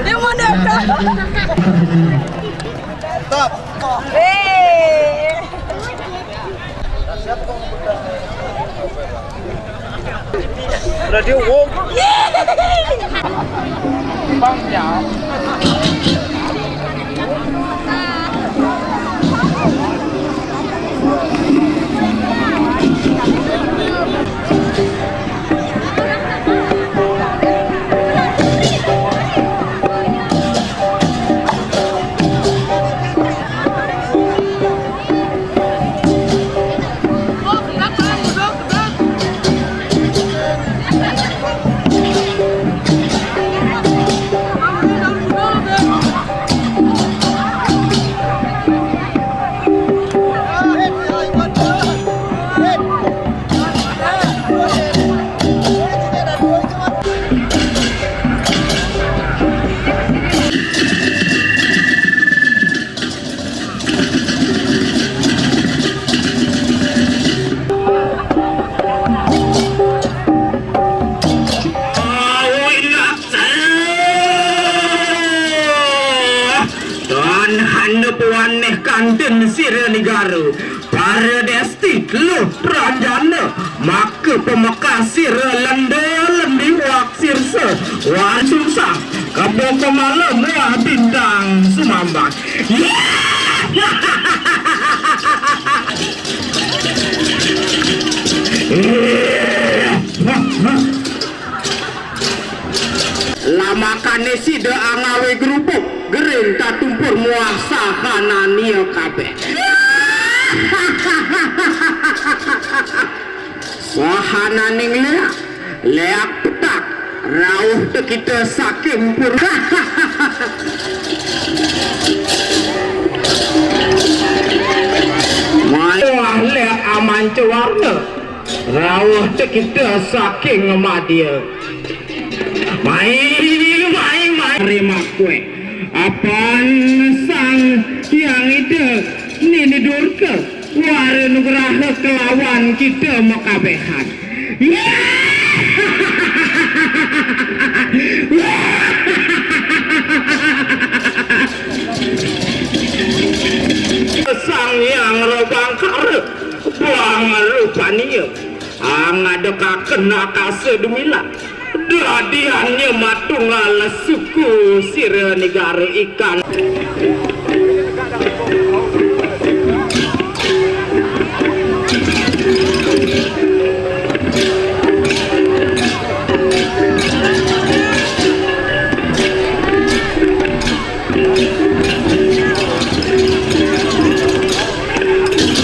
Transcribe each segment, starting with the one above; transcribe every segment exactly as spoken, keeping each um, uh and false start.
Dia mana kau? Stop. Eh. Udah diumum. Bang ya. Tuan handa puan meh kantin sira negara, para desti teluh pranjana, maka pemekas sira lenda lendi wak sirsa, wan sungsang, kebo kemala muah bintang sumamban. Lamakane sida angawe gerubuk, gering tatumpur muah sahanania kabeh. Sahananing leak, leak petak, rauh tekita saking pur. Muah leak amanca warna, rauh tekita saking madya. Mai, mai, mai. Rimakwe. Apan Sang Hyang Ida nini durka, wara nugraha kelawan kita makabehan. Sang Hyang Robangkara, buang rupania. Angadekaken akasa dumilah. Dadiannya matunggal suku sira negara ikan.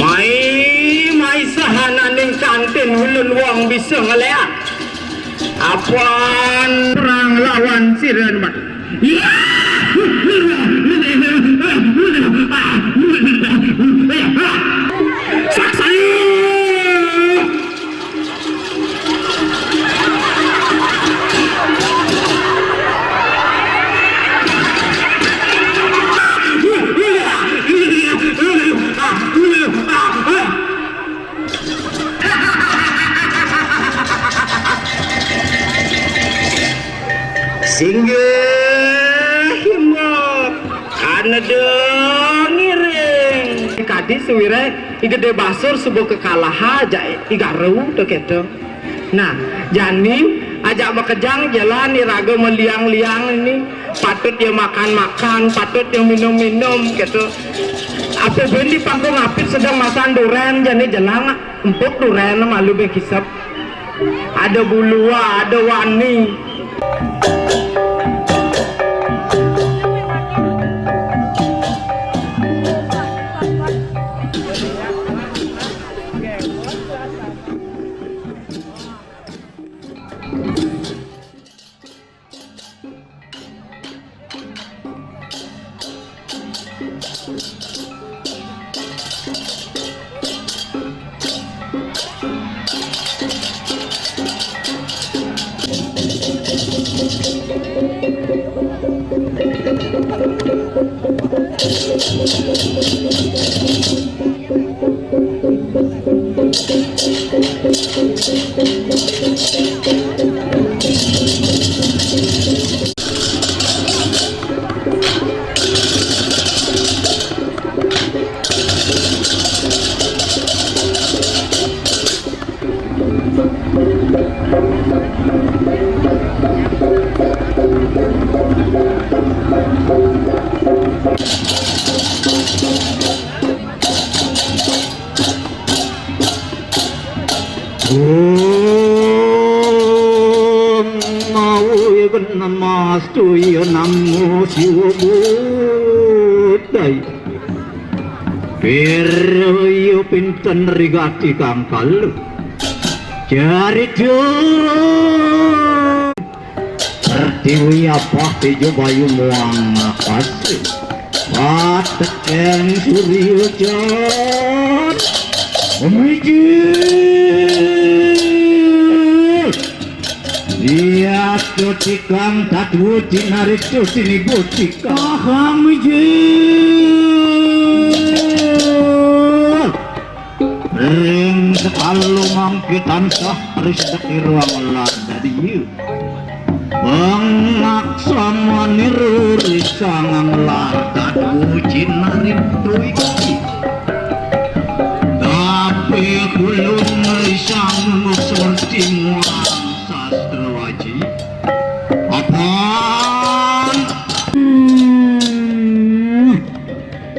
Mai, mai sahananing kantin ulun wong bisa ngeleak. Apan perang lawan sira mat. Saksaya! Singgih himbok, aneda ngiring. Kadis Wirai, I Gedé Basur suba kakalaha ajak I Gareng to kéto. Nah, jani ajak makejang jalan iraga maliang-liang né, patut ia makan-makan, patut ia minum-minum kéto. Apa buin di Pangkung Apit sedeng masan durén, jani jelang empuk durén malu bé kisep. Ada bulua, ada wani. Om Awi Genamastu Iya Namo Siwa Buddhaya. Pira iya pinten rigati kang kalu. Carita Pertiwi apah teja bayu muang akasa. Patekeng surya jar. Pemikir. Iya tutikang tatwa cinarita tinibutikang. Aham wijil. Ring sekala mangke tansah risedek iruang ladad iya. Pangaksamane ruri sangang ladad wujin naripto iki. Tapi kulun risang nunuk semerti muang sastra waji. Apan. Hmm.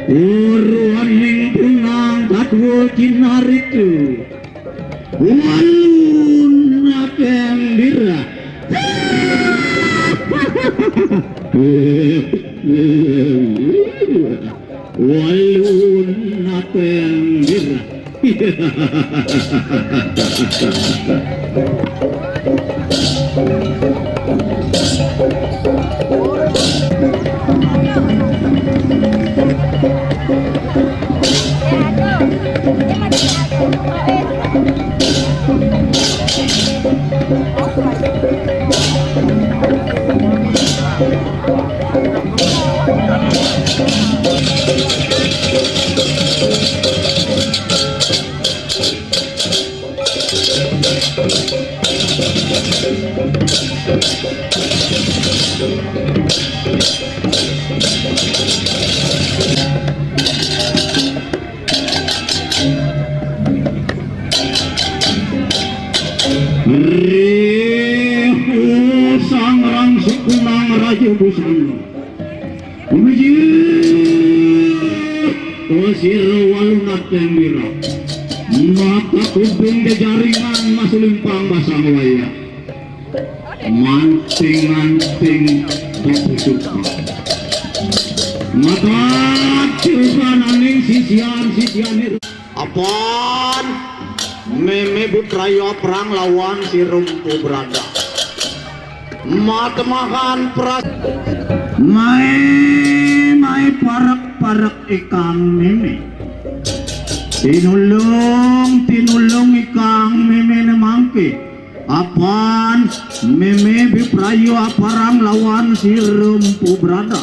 Uruaning punang tatwa kinaritu. Waluna pembira. Waluna pembira. Rihu sangrang sukunang raja busana. Umiji. Wasira walunat pembira. Mata kuping jaringan masulimpang basang wayah. Manting-anting papusukan. Mata cubananing sisian-sisian. Apan meme butraya perang lawan si Rumpu Brada. Matemahan pras. Mae, mae parek-parek ikang meme. Tinulung, tinulung ikang meme ne mangke. Apan meme biprayu aparang lawan si Rumpu Brada.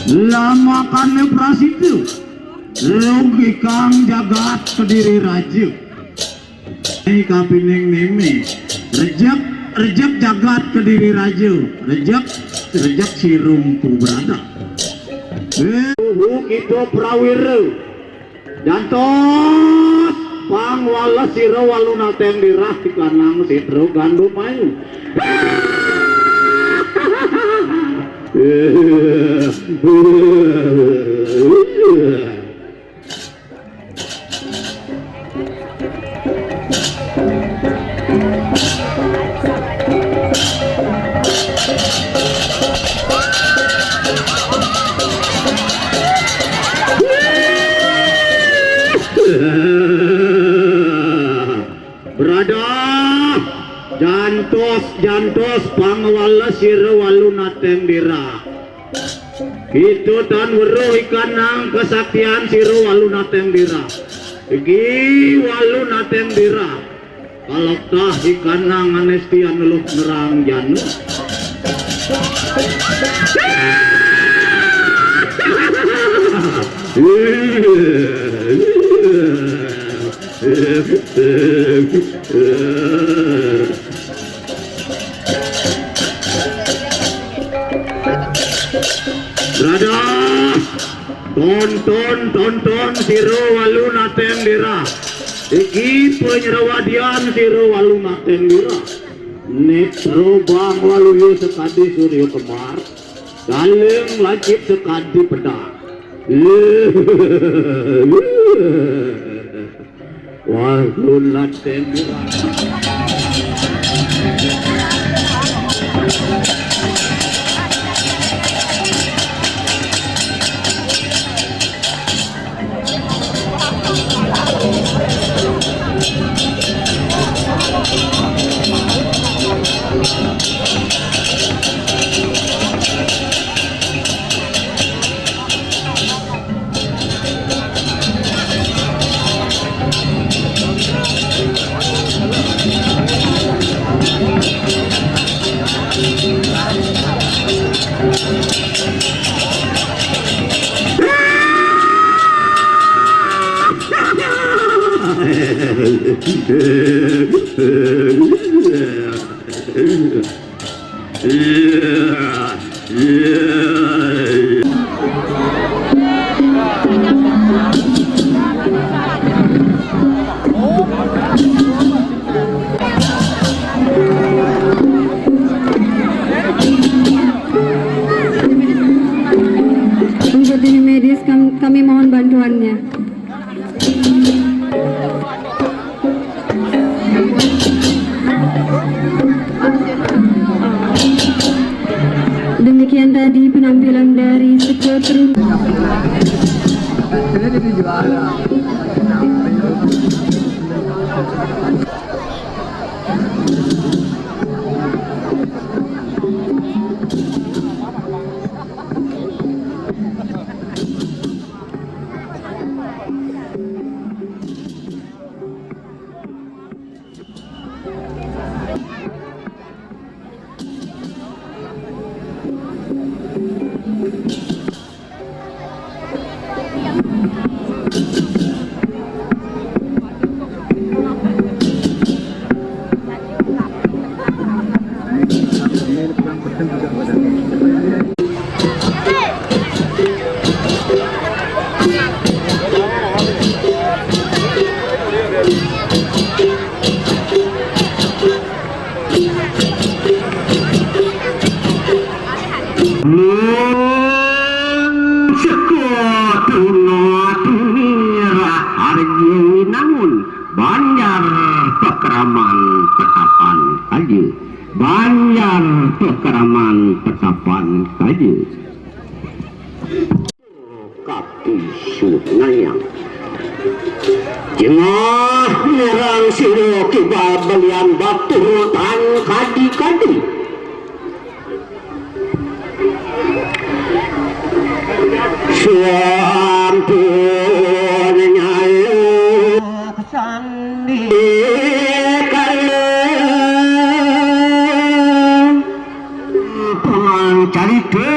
Lamakan ne prasitu. Rugi kang jagat Kediri Raja. Ai kapining meme. Rejek, rejek jagat Kediri Raja. Rejek, rejek si Rumpu Brada. Eh, kita prawira. Jantos pangwales sira walu nateng dirah, ikanang sitra gandum ayu. Brada, jantos, jantos pangwales sira walu nateng dirah. Kita tan weruh ikanang kasaktian sira walu nateng dirah. Iki walu nateng dirah. Kaloktah ikanang anestian luh nerang jana. Brada, tonton, tonton sira walu nateng dirah. Iki panyrawadian sira walu nateng dirah. Netra bang waluya sakadi surya kembar, galing lacip sakadi pedang. Wah, lulat tembok. Untuk tim medis, kam- kami mohon bantuannya. Demikian tadi penampilan dari skuad Run- Seka tuna tunir arjin nangun, Banjar Pakraman Petapan Kaja. Banjar Pakraman Petapan Kaja. Kaki Sunayang. Jengah nerang sira kibal belian batur tan kadi-kadi. Sampun nyala sandi kala. Pangan carita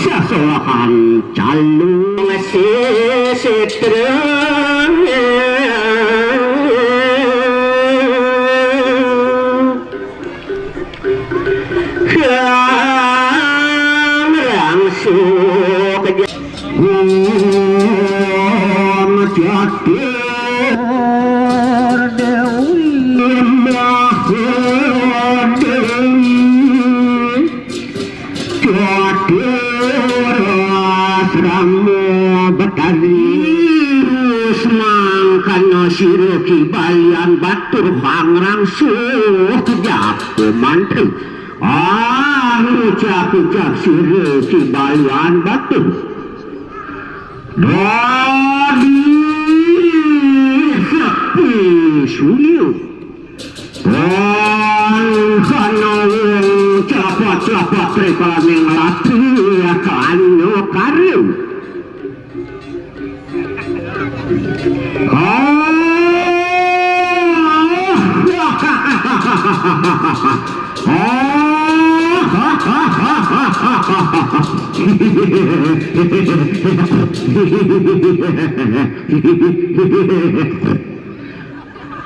sasolahan calung sesitra. Kang rangsuk. Om Jat Waduh, asrama Betari. Mangkana sira Ki Balian Batur pangrangsuh kejap mantri. Ah, ucap-ucap sira Ki Balian Batur. Dadi sepi sunyi. Wan kana wong celapak-celapak trepane ngelatih kana karya. Oh. Oh.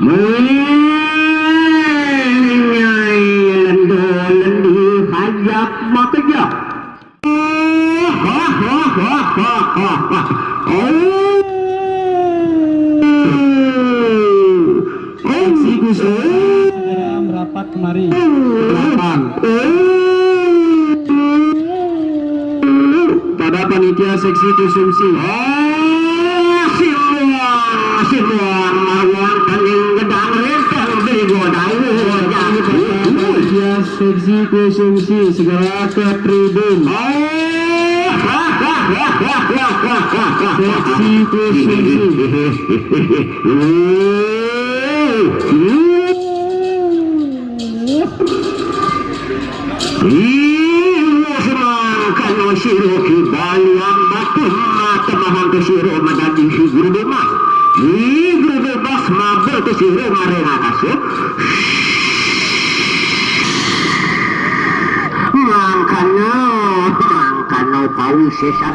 Menyai lendo-lendi hajak makejak. Oh. Oh. Saksi Gus Dur segera merapat kemari. Silakan. Pada panitia seksi konsumsi. Oh, siluang, siluang, marwang, kening, gedang, renteng, bego, daun, panitia seksi konsumsi segera ke tribun. Oh. Seksi konsumsi. Ih, semangkana sira Ki Balian Batur, mata mahang ke sira madadi si guru bebas. Si guru bebas mabel ke sira maring akasa. Mangkana, mangkana pawisesan.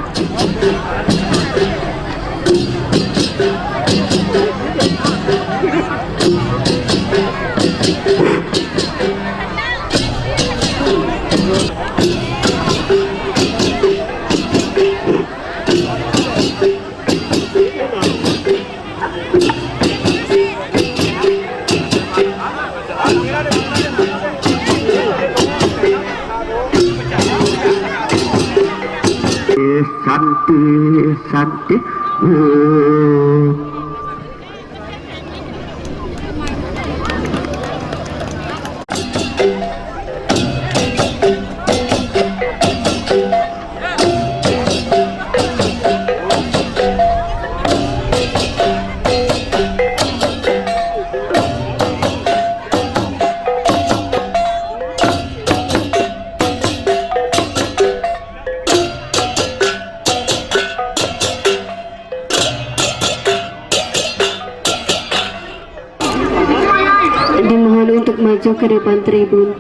Santi, santi. Oh. Dimohon untuk maju ke depan tribun.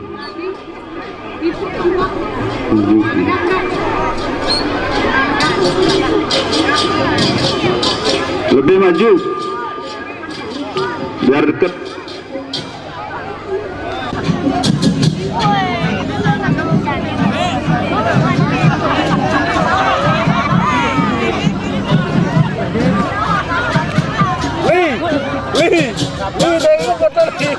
Lebih maju. Biar deket. Wih, wih, wih, dari lu foto nih.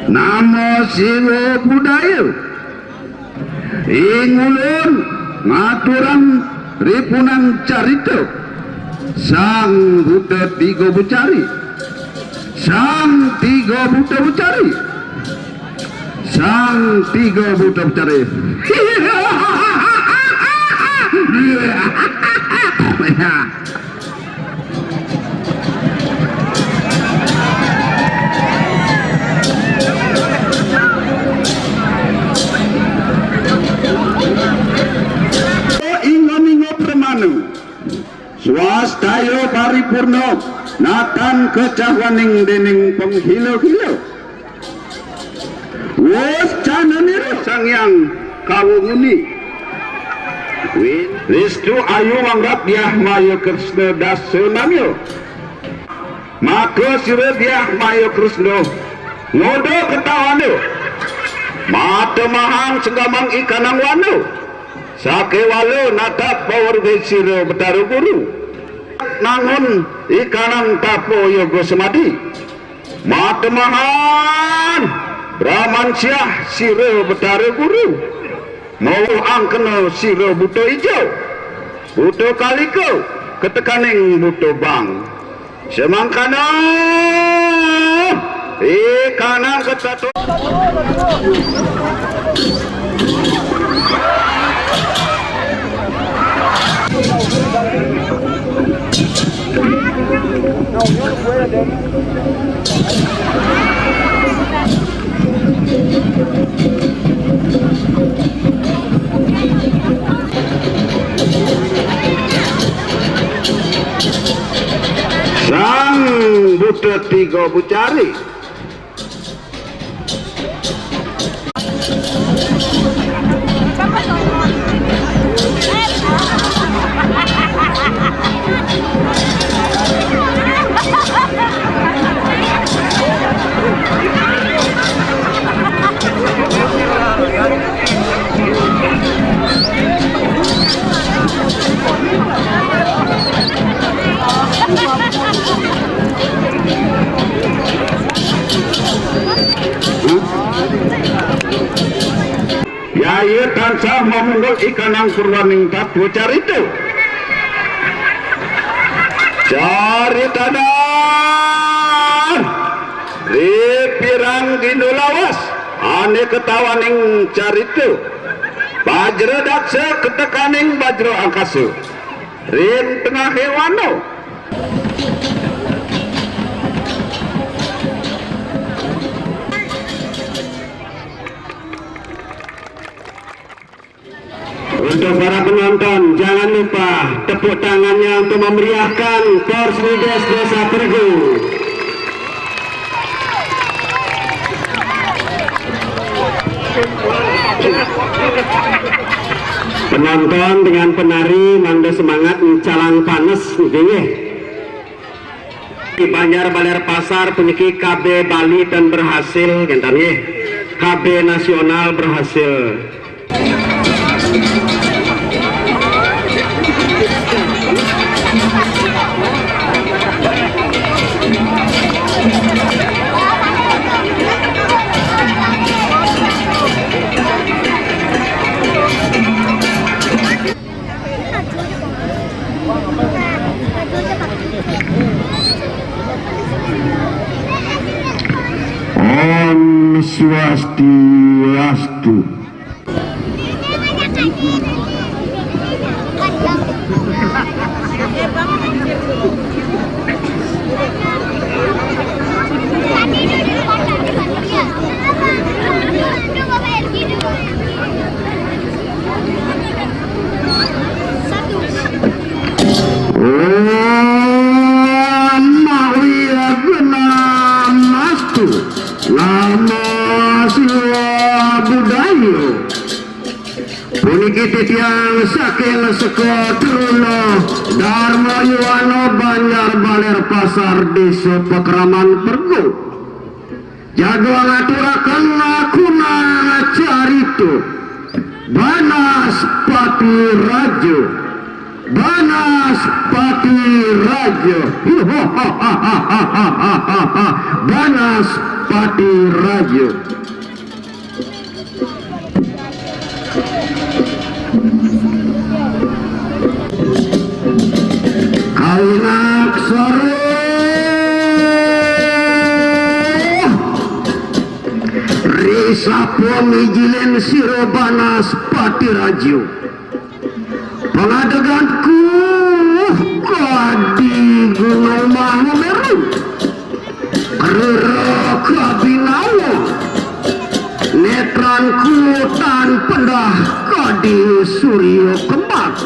Nama Siwa Budaya. Ing ulun ngaturang ripunang carita Sang Buta Tiga Bucari. Sang Tiga Buta Bucari. Sang Tiga Buta Bucari. Inga-inga pramana, swastaya paripurna, natan kacahyaning dening panghila-hila. Wus cananira Sang Hyang Kawunguni. Win. Ristu ayu mangrap diah maya kresna dasa namya. Maka sira diah maya kresna ngoda ketawana. Mata mahang senggamang ikanang wana. Sakewala natap pawarga sira Betara Guru. Nangun ikanang tapa yoga semadi. Matemahan, Brahman Siah sira Betara Guru. Mawuh angkena sira buta ijo. Buta kalika, ketekaning buta bang. Semangkana, eh, kanang ketato. Sang buta tiga bucari. Yaya tansah mamunggul ikanang purwaning tatwa carita. Caritanan ri pirang gina lawas ane ketawaning carita. Bajra daksa ketekaning bajra angkasa. Ring tengahé wana. Untuk para penonton, jangan lupa tepuk tangannya untuk memeriahkan Porslides Desa Pergu. Penonton dengan penari mangda semangat ncalang panes nggih. Di Banjar Baler Pasar puniki K B Bali ten berhasil, ngenten nggih. K B nasional berhasil. Om Swastiastu. Om Mawiya Guna Mastu. Namo Siwa Budaya. Puniki titiang saking Seka Truna Dharma Yuwana Banjar Baler Pasar Desa Pakraman Pergu. Jaga ngaturaken akunang carita Banaspati Raja. Banaspati Raja. Banaspati Raja. Kawinaksara ri sapa mijilin sira Banaspati Raja. Pangadeganku kadi Gunung Mahameru, rera kabinawa, netranku tan pendah kadi surya kembar.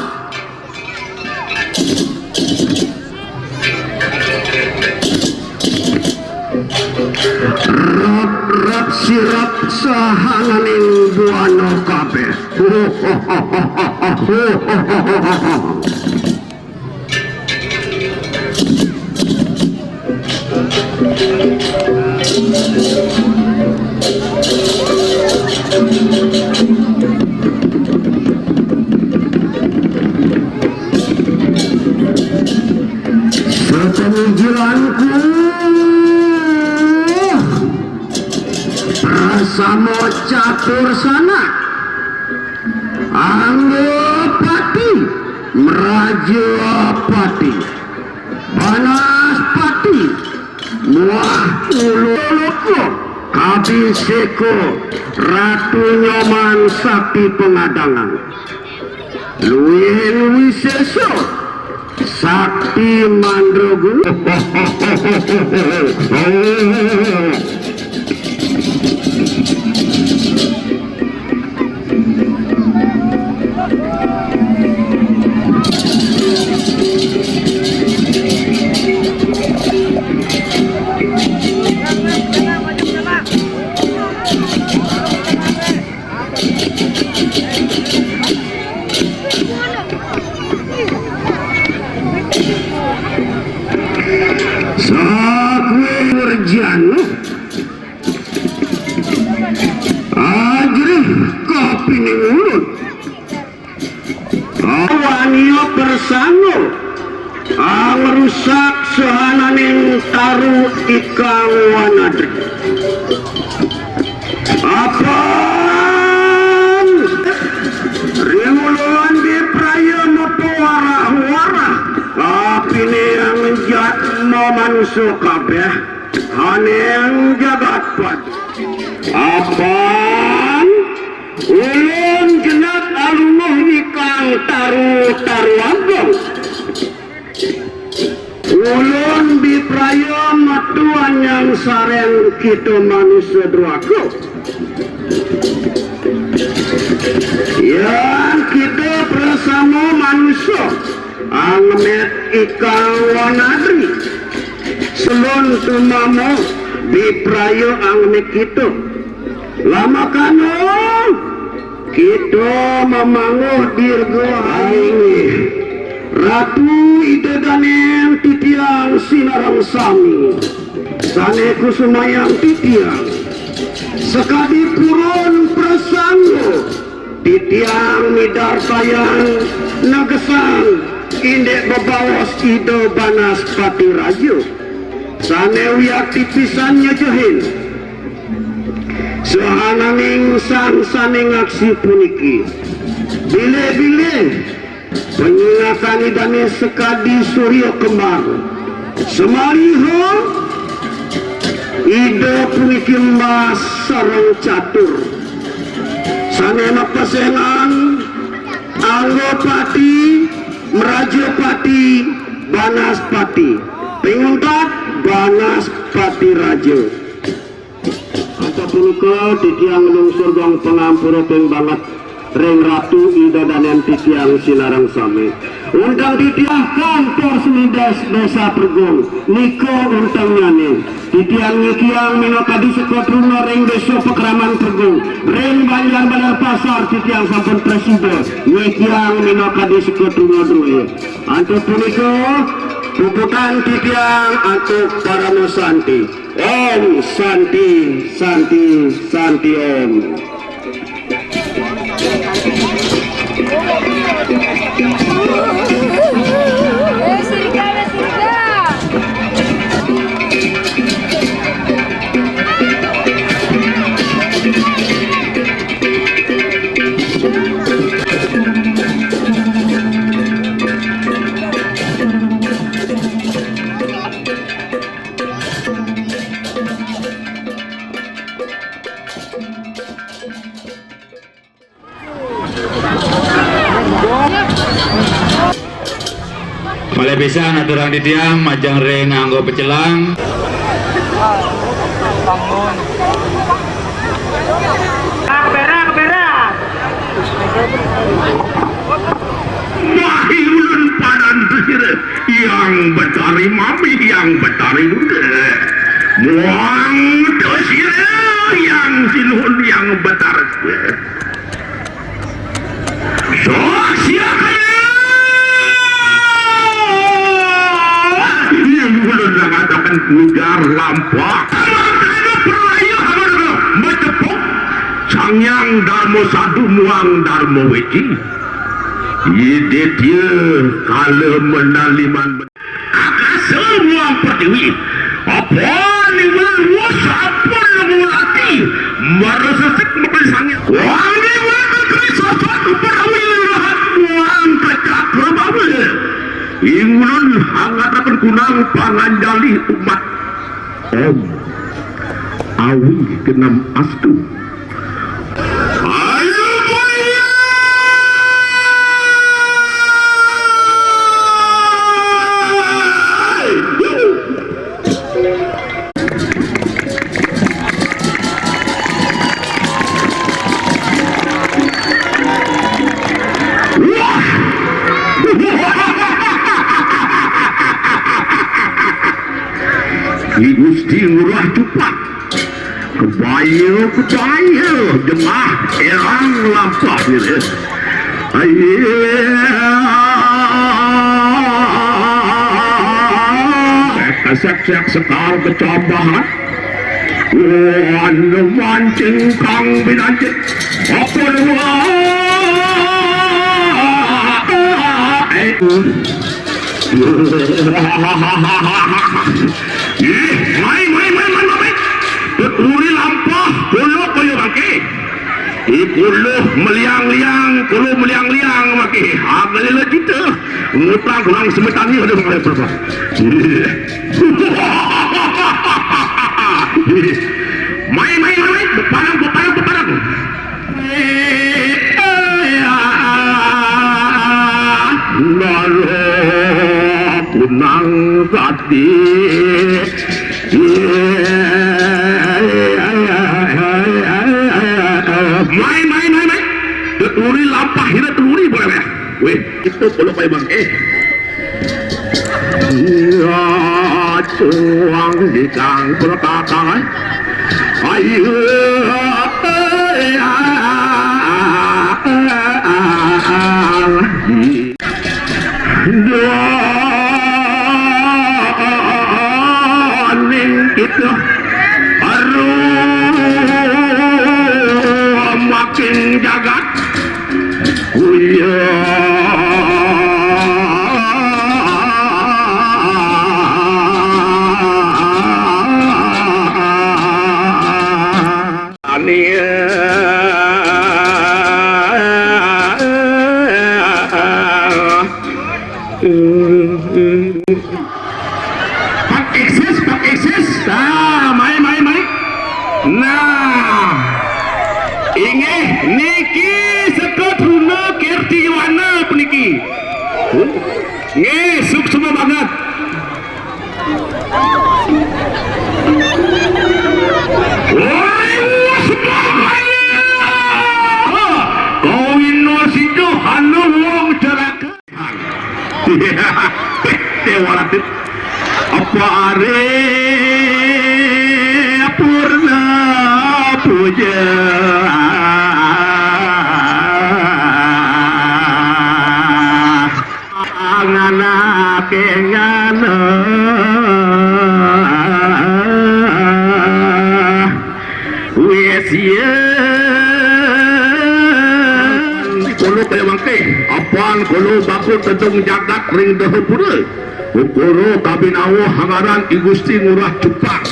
Rap-rap sirap sahananing buana kabeh. Sepeninggilanku bersama catur sanak, Anggopati, Merajapati, Banaspati, muah ulun kabiseko Ratu Nyoman Sakti Pangadangan. Luwihin Wisesa Sakti Mandraguna. Sakuwi werjana ajrih kapining ulun. Waniya persangul angrusak sahananing taru ikang wanadri. Apan ring ulun dipraya mapawarah-warah kapining jadma manusa kabeh aning jagat pati. Apan ulun genep alunguh ikang taru-taru agung. Ulun dipraya metu anyang sareng kita manusa druaka. Yan kita prasama manusa angemet ikang wanadri, selun tumama dipraya angemet kita. Lamakana kita mamangguh dirga aini. Ratu Ida Danen titiang sinareng sami, sane kusumayang titiang sakadi purun prasangga titiang midartayang negesang indik bebaos Ida Banaspati Raja sane wiakti pisan nyejehin sahananing sang sane ngaksi puniki. Bilih-bilih panyingakan Idane sakadi surya kembar. Samaliha Ida puniki embas sareng catur sane mapesengan Anggopati, Mrajapati, Banaspati. Pinguntat Banaspati Raja. Antapunika titiang nglungsur geng pangampura ping banget ring Ratu Ida Danen titiang sinareng sami. Unteng titiang kantor semidas Desa Pergung nika untengnyane. Titiang nyikiang minakadi seka truna ring Desa Pakraman Pergung, ring Banjar Baler Pasar titiang sampun prasida nyikiang minakadi seka truna druya. Antuk punika puputan titiang antuk parama santi. Om Santi, Santi, Santi Om. Malih pisan aturang titiang majeng ring nganggo pecelang. Berak, berak. Mahi ulun padan sira, Hyang Betari Mami, Hyang Betari Duda. Muang to sira, Hyang Sinuhun, Hyang Betari. Sok Ujar lampah. Mangkana praya amarga macepuk Sang Hyang Darma Sadu muang Darma Weci. Iditya kala menaliman akasa muang pertiwi. Apa niwil wus sampun ngulati marasesik mepin sangit. Wang niwil negeri sosok uparawi rahat muang kecak lebawa. Ingulun angataken kunang panganjali umat. Om Awi Genam Astu. Ayo, boya! Wah! I Gusti Ngurah Cupak. Kebaya, kebaya, jengah, erang lampah gitu. Aye. Kesek-sek sekar kecambahan. Wan mancing kang binanjit. Apa nama? Eh. Ih, mai, mai, mai, mai, mai. Teturi lampah, kula kaya mangke. Ih, kula meliang-liang, kula meliang-liang mangke. Agalila kita. Ngutang kurang semetannya ada mulai berapa. Ih. Mai, mai, mai, mai. Beparang, beparang, beparang. Nara kunang gati. Mai, mai, mai, mai. Teturi lampah hira teturi boleh, ya? Weh, itu kalau kayak bang. Eh. Iya, cuang di kang perkataan. Ayo. Doning kita. Aduh, makin jagat. Kuya. Ania. Pak Eksis, Pak Eksis. Ah, mai, mai, mai. Nah. Inggih, niki seka truna Kirti Wana puniki. Nggih, suksma banget. Wah, subhanallah. Kawina sida anu wong ceraka. Dewa Radit. Apa are purna puja. Anganake ngana. Wis ya. Kula kaya mangke, apan kula bakul tedung jagat ring Dahapura. Ukura kabinawa hangaran I Gusti Ngurah Cupak.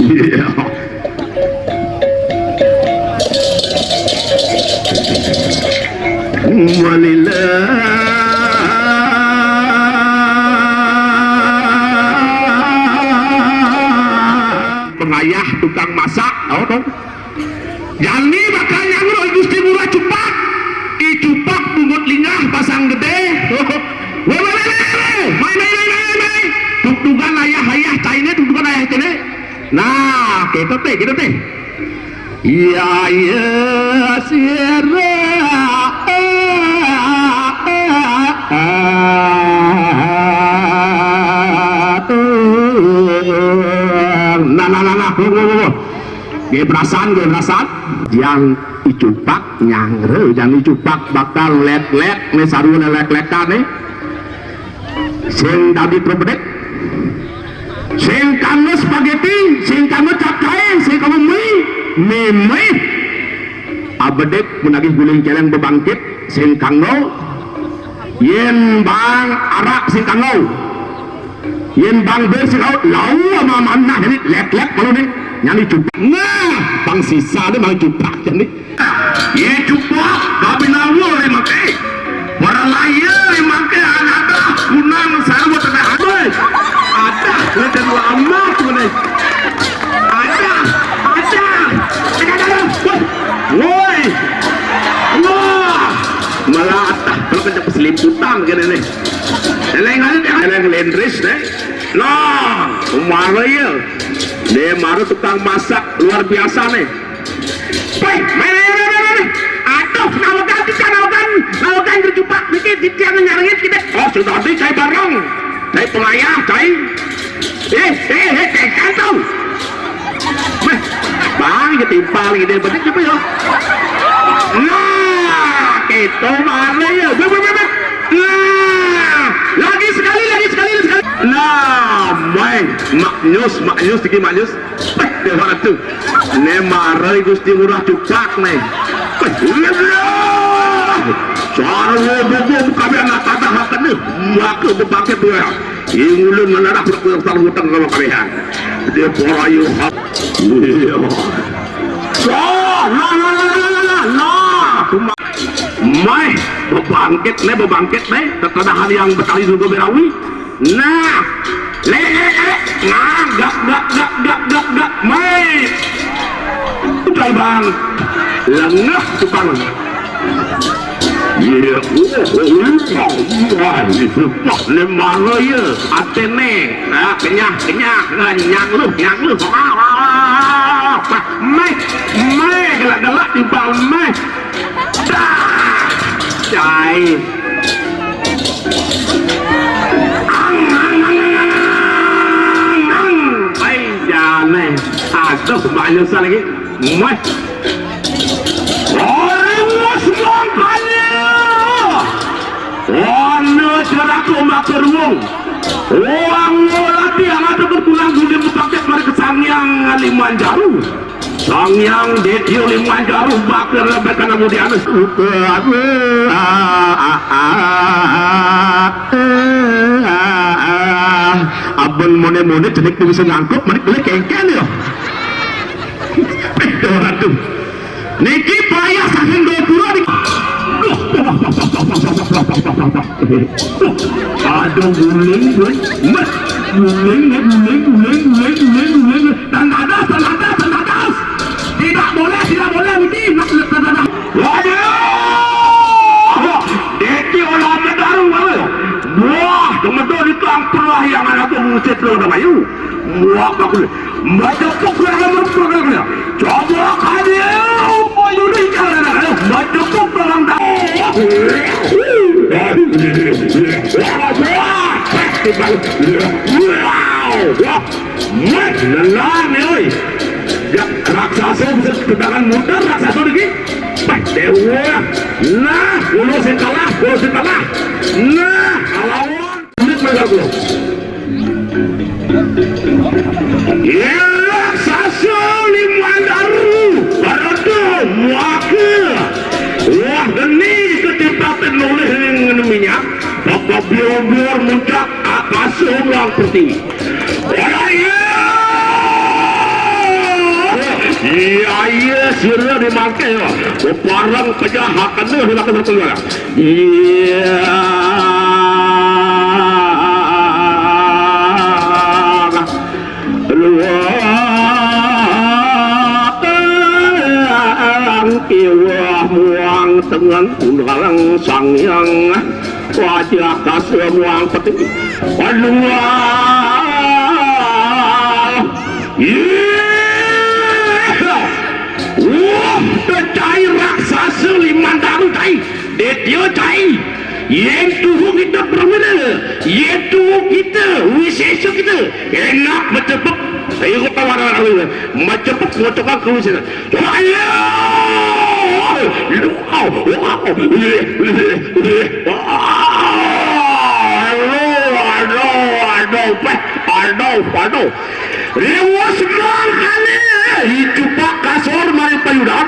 Iya. Malila. Pengayah tukang masak, tahu dong? Jani bakal nyangro Gusti Ngurah Cupak. I Cupak bungut lingah pasang gede. Weh, weh, weh, weh, weh. Mai, mai, mai, mai, mai, mai. Tugtugan ayah, ayah, caine, tugtugan ayah, caine. Nah, kita teh, kita teh. Iya, iya, sira. Nah, nah, nah, nah, tunggu, tunggu. Nggih, perasan, nggih, perasan. Jang I Cupak nyangre, jang I Cupak bakal lek-lek, nih, sarua lek-lekan, nih. Sing dadi trepedek. Sing kanggo spaghetti, sing kanggo capcay, sing kanggo mie, mie, mie. Abedik menagih guling celeng bebangkit, sing kanggo. Yen bang arak sing kanggo. Yen bang bir sing kanggo, lau ama manah ini let-let kalau nih. Nyani cupak. Nah, bang sisa nih bang cupak jadi. Ye cupak, babi nawa le mangke. Para laya le mangke, ada kunang sarwa tengah hati. Ada, le dan lama tu le. Ada, ada. Ada, ada, ada. Woi. Woi. Wah. Malah atah kalau kena peseliputan kene nih. Eleng ada, eleng lendris deh. Nah, kemarin ya. Dia marah tukang masak luar biasa nih. Woi, main, main, main, main, main. Aduh, nawegan kita, nawegan, nawegan terjebak niki, titiang nyarengit kita. Oh, sudah di cai bareng. Cai pengayah, cai. Eh, eh, eh, tekan tuh. Meh, bang, ya timpal gitu, bener juga ya. Nah, itu mana ya? Bang, bang, bang, bang. Nah, lagi sekali, lagi sekali, lagi sekali. Nah, main. Maknyus, maknyus, dikit maknyus. Peh, dia orang tu. Ne marai Gusti Ngurah Cupak ne. Peh, iya, iya. Sarwa buku buka biar nak patah hati ni. Maka berbangkit dua. Ingulun menarah berkuang sarwa hutang kalau kalian. Dia porayu. Iya. Wah, nah, nah, nah, nah, nah, nah, nah. Cuma, mai, bebangkit ne, bebangkit ne. Tetadahan yang betali juga berawi. Nah, le, le, le. Nah, gak, gak, gak, gak, gak, gak, mai. Udah, Bang. Lengah tukang. Iya, oh, oh, iya, iya, itu Pak Lemaro ya, atene, nah, kenyah, kenyah, nah, nyang lu, nyang lu, wah, wah, wah, wah, wah, meh, meh, gelak-gelak timpal meh, dah, cai, ang, ang, ang, ang, ang, ang, ang, ang, baik, jane, aduh, banyak lagi, meh. Orang wis mangkane. Ana jeraku matur wong. Wong ngolati alat berpulang dunia mupakit mari ke Sang Hyang Limanjaro. Sang Hyang Detya Limanjaro bakal lebekan anu di anus. Abon mone-mone jenik bisa nyangkut, menik boleh kengken ya. Aduh, aduh. Niki payah saking Gapura niki. Aduh, guling, guling. Met. Guling, nih, guling, guling, guling, guling, guling. Dan atas, dan atas, dan atas. Tidak boleh, tidak boleh, niki. Nak, nak, nak, nak. Waduh. Deki olah medaru, waduh. Wah, teman-teman itu angker lah yang anak tuh ngucit lo udah mayu. Wah, bagus. Majepuk kurang ajar, kurang ajar. Coba kali ya, apa yuri jalan aja. Majepuk kurang dah. Wow, wah, mas, lelah nih, oi. Ya, raksasa bisa tendangan muter, raksasa lagi. Mas, dewa. Nah, ulo sing kalah, ulo sing kalah. Nah, lawan. Yen raksasa Limandaru, Barada, Muaka. Wah, geni ketimpatin oleh ning minyak. Bapak biobor muncak akasa ulang perti. Ora iya. Iya, iya, sira dimangke ya. Beparang pejah hakana dilakukan satu ya. Iya. Luang kiwah muang tengen undang sang yang wajah kasih muang peti. Aduh. Iya. Wah, cai raksasa Limandaru cai. Detya cai. Yen tuhu kita perwira, yen tuhu kita, wisesa kita, enak macepet. Ayo kita warang-warang, macepet ngocokan ke wisesa. Ayo! Aduh, aduh, aduh, aduh, aduh, aduh, aduh, aduh, aduh, Pano. Riwus mangkane icupak kasor mari payudan.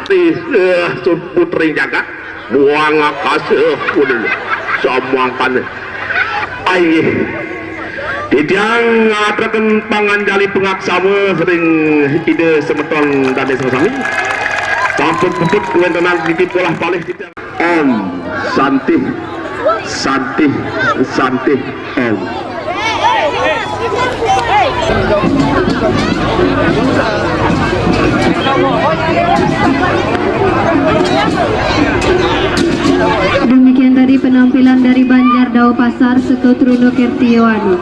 Ih, eh, sun putri jagat. Buang akas, eh, udah. Samangkane. Ai. Titiang ngaturaken panganjali pangaksama ring Ida semeton dane sami. Sampun puput kawentenan titip polah palih titiang. Om Santih, Santih, Santih, Om. Demikian tadi penampilan dari Banjar Dau Pasar, Setu Truno Kertio Anu.